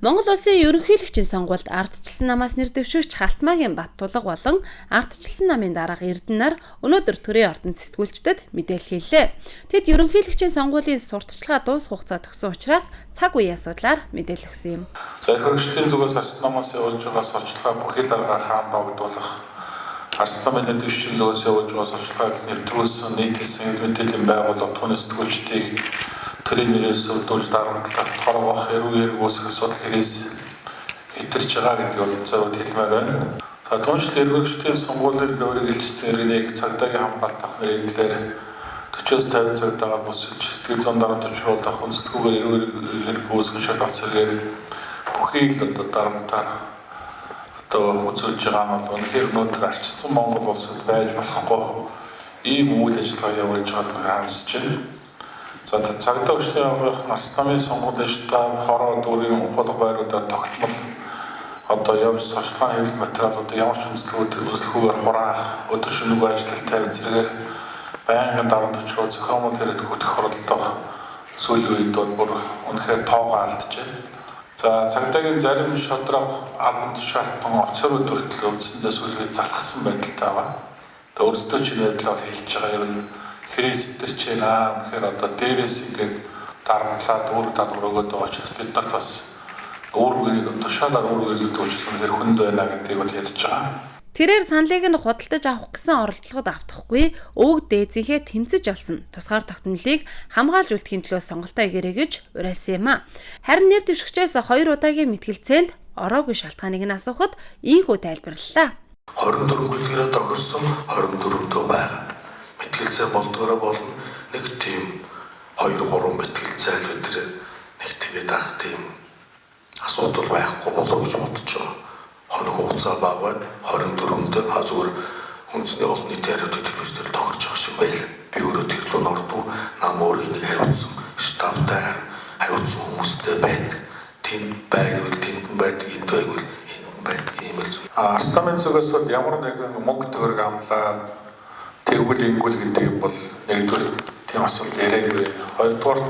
Монгол Улсын ерөнхийлөгчийн сонгуульд ардчилсан намаас нэр дэвшигч Халтмаагийн Баттулга болон ардчилсан намын дарга Эрдэнэ нар өнөөдөр төрийн ордонд сэтгүүлчдэд мэдээлэл хийлээ. Тэд ерөнхийлөгчийн сонгуулийн сурталчилгаа дуусах хугацаа төгсөн учраас цаг үеийн асуудлаар мэдээлэл өгсөн юм. За, эрхлэгчдийн зүгээс ардчилсан намаас явуулж байгаа сурталчилгаа бүхий л аргаар хаан богдуулах, ардчилсан намын нэр дэвшигчийн зүгээс явуулж байгаа сурталчилгааг нэвтрүүлсэн, нийтэлсэн мэдээллийн байгууллага түүнээс сэтгүүлчдийг төрийн нэрээс зөвлөж дарамтлах, торгох, эрүүг хэрэг үүсгэх асуудал хэрэгс хэтэрч байгаа гэдгийг бол зориуд хэлмээр байна. За, түүнчлэн эрхлэгчдийн сонгуулийн луурийг илчилсэн иргэнийг цагдаагийн хамгаалалт авах нэрийн төлөөр 40-оос 50 цагдаагаар босолж сэтгэл зүйн дарамт учруулах, үндэслэггүйгээр эрүүг хэрэг үүсгэн шалгах зэрэгээр бүхий л одоо дарамтаар одоо үзүүлж байгаа нь бол үнэхээр өнөөдөр ардчилсан Монгол улсад байж болохгүй ийм үйл ажиллагаа явуулж байгааг харамсаж байна. За, цагдаа хүчний байгууллагын ардчилсан намын сонгуулийн штаб, хороо дүүргийн ухуулга байруудаар тогтмол одоо явж сурталчилгааны хэвлэл материалуудыг ямар ч үндэслэггүйгээр хураах, өдөр шөнөгүй ажиллалт тавь зэрэгээр байнгын дарамт учруулах, зохиомол хэрэгдэх тохиолдлого сүүлийн үед бол бүр үнэхээр тоогоо алдчихжээ. За, цагдаагийн зарим шударга албан тушаалтан офицерууд хүртэл үндсэндээ сүүлийн үед залхсан байдалтай байгаа. Тэгээ өөрсдөө ч энэ байдлаа бол хэлж байгаа юм. Хэрээс сэтэрч байна. Үнэхээр одоо дээрээс ингээд дарамтлаад үүрэг даалгавар өгөөд байгаа учраас бид нар бас үүрэг тушаалаар үүрэг илүүлдэг учраас үнэхээр хүнд байна гэдгийг бол ярьж байгаа. Тэрээр саналыг нь худалдаж авах гэсэн оролдлогод автахгүй өвөг дээдсийнхээ тэмцэж олсон тусгаар тогтнолыг хамгаалж үлдэхийн төлөө сонголтоо хийгээрэй гэж уриалсан юм а. Харин нэр дэвшигчээс 2 удаагийн мэтгэлцээнд ороогүй шалтгааныг нь асуухад ийнхүү тайлбарлалаа. 24 бүлгэрээ тохирсон 24-дөө байгаа. Мэтгэлцээ болдгоороо болно. Нэг тийм 2 3 мэтгэлцээ л бид нэг тэгээд ах тийм асуудал байхгүй болоо гэж бодож байгаа. Хоног хугацаа бага байна. 24-нд зүгээр үндэсний олон нийтийн хариуцлага телевизээр тохирч байгаа шиг байл. Би өөрөө тэр лөө нордгүй, нам өөрөө энийг хариуцсан штабтай хариуцсан хүмүүстэй байдаг. Тэнд байгвал тэнд нь байдаг, энд байгвал энд нь байдаг ийм л зүйл. Ардчилсан намын зүгээс бол ямар нэгэн мөнгө төгрөг амлаад тэгвэл ингэвэл гэдэг юм бол нэгдүгээр тийм асуудал яриаггүй. Хоёрдугаар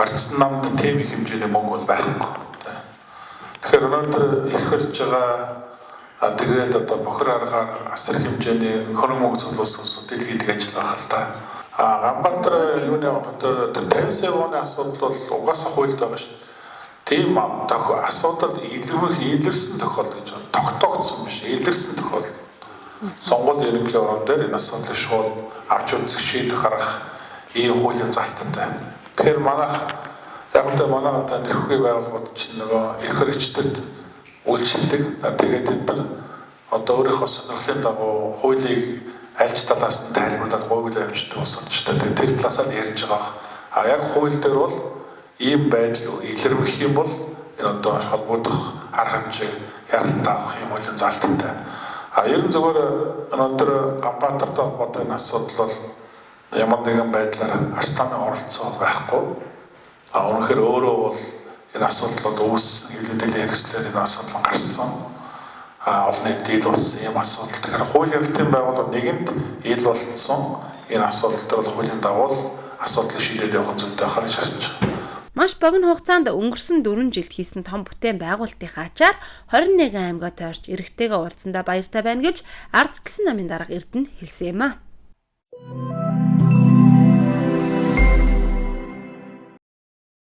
ардчилсан намд тийм их хэмжээний мөнгө бол байхгүй. Тэгэхээр өнөөдөр их хэрж байгаа тэгээд одоо бохир аргаар асар хэмжээний хөрөнгө мөнгө цуглуулсан дэлхийд ажил байх л та. Ганбаатар юуны одоо 50 сая вооны асуудал бол угаасаа хуульд байгаа шүү дээ. Тийм асуудал илэрх илэрсэн тохиолдол гэж байна. Тогтоогдсон биш, илэрсэн тохиолдол. Сонгуулийн ерөнхий орон дээр энэ асуудлыг шууд авч үзэх, шийдэх гаргах ийм хуулийн залттай. Тэгэхээр манайх яг үнтэй манай одоо нэрхүүгийн байгууллагууд чинь нөгөө эрх хэрэгчдэд үйлчилдэг. Тэгээд тэд нар одоо өөрийнхөө сонирхлын дагуу хуулийг альж талаас нь тайлбарлаад гуйглаа явуулдаг болсон ч та. Тэгээд тэр талаасаа л ярьж байгаа. А яг хууль дээр бол ийм байдал илэрмэх юм бол энэ одоо холбогдох арга хэмжээ яралтай авах юм хуулийн залттай. А ер нь зөвхөн өнөөдөр Ганбаатартай холбоотой энэ асуудал бол ямар нэгэн байдлаар ардчилсан намын оролцоо байхгүй. А үнэхээр өөрөө бол энэ асуудал бол үүссэн, хэвлэл мэдээллийн хэрэгслээр энэ асуудал гарсан. А олон нийтэд ил болсон ийм асуудал. Тэгэхээр хууль ялалтын байгууллага нэгэнт ил болцсон энэ асуудал дээр бол хуулийн дагуу асуудлыг шийдээд явах зүйтэй байхаар гэж харж байна. Маш богино хугацаанд өнгөрсөн 4 жилд хийсэн том бүтээн байгуулалтынхаа ачаар 21 аймгаа тойрч эрэгтэйгээ уулзсандаа баяртай байна гэж ардчилсан намын дарга Эрдэнэ хэлсэн юм а.